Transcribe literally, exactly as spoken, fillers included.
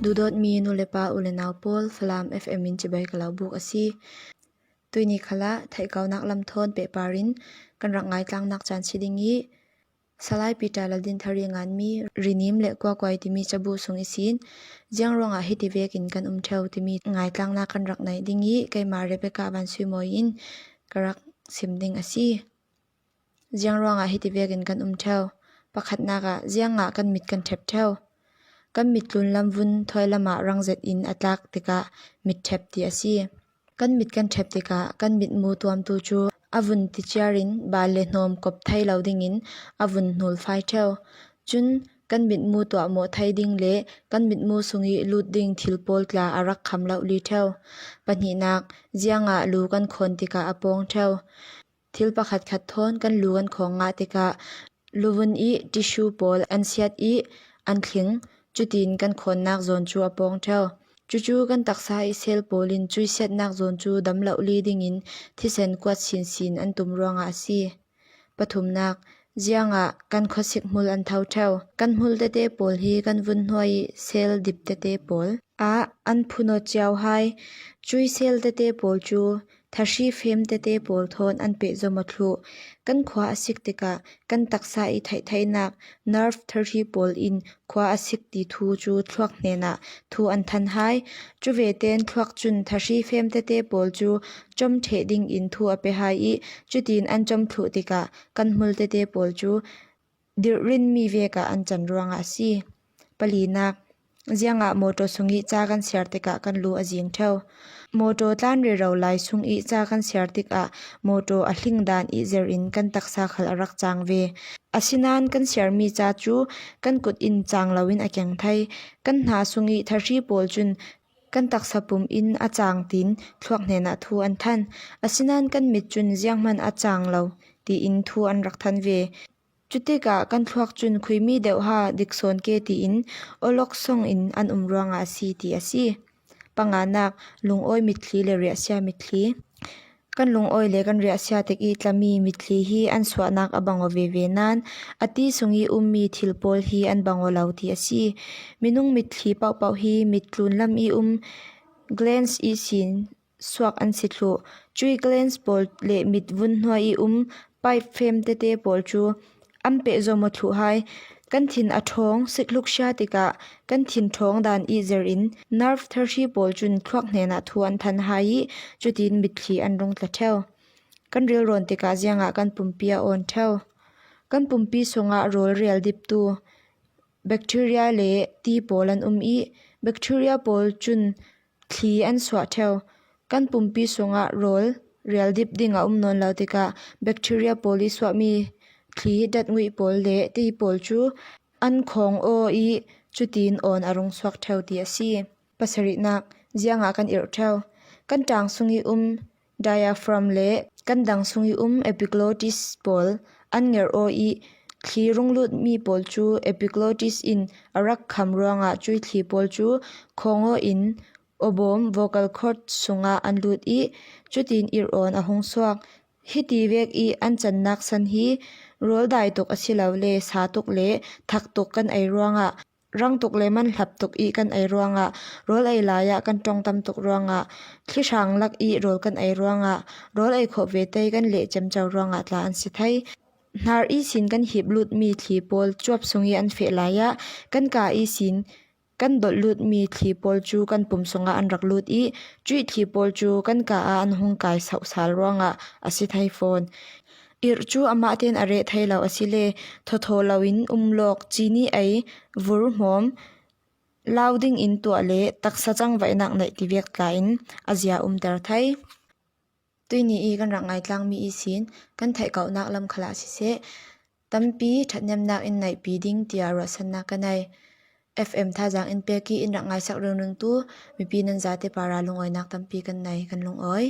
Dudawtmi nu le pa, u le nau pawl, Falam F M in cibai ka lo buk a si. Tuini khalah theihkauhnak lam thawn pehpar in kan rak ngaitlannak caan si ding ih, Salai Peter Laldinthar ih nganmi Rinim le Kuakuai timi cabu sung ihsin ziang ruangah hiti vekin kan um ṭheu timi ngaitlannak kan rak neih ding ih, keimah Rebecca Van Sui Mawi in ka rak sim ding a si. Ziang ruangah hiti vekin kan um ṭheu? Pakhatnak ah, ziangah kan mit kan ṭhep ṭheu? Kan mit tlunlam vun thawi lamah rang zet in a tlak tikah mit ṭhep ti a si. Kan mit kan ṭhep tikah kan mit mu tuamtu cu a vun ti ciar in bal le hnawm kop thei lo dingin a vun hnulfai ṭheu. Cun kan mit mu tuah mawh thei ding le kan mit mu sung ih lut ding thil pawl tla a rak kham lohli ṭheu. Pahnihnak, ziangah lu kan khawn tikah a pawng ṭheu. Thil pakhatkhat thawn kan lu kan khawng ngah tikah luvun ih tissue pawl an siat ih an thling, cutin kan khawnnak zawn cu a pawng ṭheu. Cucu kan taksa ih sel pawl in cuih siatnak zawn cu dam lohli dingin thisen kuat sinsin an tum ruangah a si. Pathumnak, ziangah kan khuasik hmul an tho ṭheu. Kan hmul tete pawl hi kan vun hnuai ih sel dip tete pawl ah an phunawt cio hai. Cuih sel tete pawl cu thahri fem tete pawl thawn an pehzom aw thluh. Kan khua a sik tikah kan taksa ih theihtheihnak nerve thahri pawl in khua a sik ti thu cu thluak hnenah thu an than hai. Cu vetein thluak cun thahri fem tete pawl cu com ṭheh dingin thu a pe hai ih, cutin an com thluh tikah kan hmul tete pawl cu dirhrinmi vekah an can ruangah a si. Palinak, ziangah mawṭaw sung ih ca kan siar tikah kan lu a zing ṭheu. Mawṭaw tlan rero lai sung ih ca kan siar tikah mawṭaw a hling dan ih zer in kan taksa khal a rak cang ve. Asinain kan siarmi ca cu kan kut in cang loin a keng thei. Kan hna sung ih thahri pawl cun kan taksa pum in a cang tiin thluak hnenah thu an than. Asinain kan mit cun zianghman a cang lo tiin thu an rak than ve. Cutikah kan thluak cun khuimi deuh ha dik sawn ke tiin awlok song in an um ruangah a si ti a si. Panganak, lungawi mitthli le riahsia mitthli. Kan lungawi le kan riahsia tik ih tlami mitthli hi an suahnak a bang aw veve nain a ti sung ih ummi thil pawl hi an bang aw lo ti a si. Minung mitthli paohpaoh hi mit tlunlam ih um glands ihsin suak an si thluh. Cuih glands pawl le mit vun hnuai ih um pipe fem tete pawl cu an pehzom aw thluh hai. Kan thin a ṭhawng sikhluk sia tikah kan thin ṭhawng dan ih zer in nerve thahri pawl cun thluak hnenah thu an than hai ih cutin mitthli an rung tla ṭheu. Kan rilrawn tikah ziangah kan pumpi a awn ṭheu? Kan pumpi sungah rawl rial diptu bacteria le ti pawl an um ih, bacteria pawl cun thli an suah ṭheu. Kan pumpi sungah rawl rial dip ding a um nawn lo tikah bacteria pawl ih suahmi thli datnguih pawl le ti pawl cu an khawng aw ih cutin awn a rung suak ṭheu ti a si. Pasarihnak, ziangah kan irh ṭheu? Kan ṭaang sung ih um diaphragm le kan dang sung ih um epiglottis pawl an ngerh aw ih thli rung lutmi pawl cu epiglottis in a rak kham ruangah cuih thli pawl cu khawng aw in awbawm vocal cord sungah an lut ih cutin irh awn a hung suak. Hiti vek ih an cannak san hi rawl dai tuk a si lo le sa tuk le thak tuk kan ei ruangah, rang tuk le man hlap tuk ih kan ei ruangah, rawl ei lai ah kan ṭong tam tuk ruangah, thlihrang lak ih rawl kan ei ruangah, rawl ei khawh ve tei kan leh ciamco ruangah tla an si thei. Hnar ihsin kan hip lutmi thli pawl cuap sung ih an feh lai ah kan ka ihsin kan dolh lutmi thli pawl cu kan pum sungah an rak lut ih cuih thli pawl cu kan ka ah an hung kai sauh sal ruangah a si thei fawn. Irh cu amah tein a reh thei lo a si le thotho loin um lawk, cini ei, vur hmawm, lau dingin tuah le taksa cangvaihnak neih ti vek tla in a zia umter thei. Tuini ih kan rak ngaitlangmi ihsin kan theihkauhnak lam khalah siseh, tampi ṭhathnemnak in neihpi ding tiah ruahsannak ka nei. F M thazaang in pek ih in rak ngaisak ringringtu mipi nan zate parah lungawinak tampi kan nei, kan lungawi.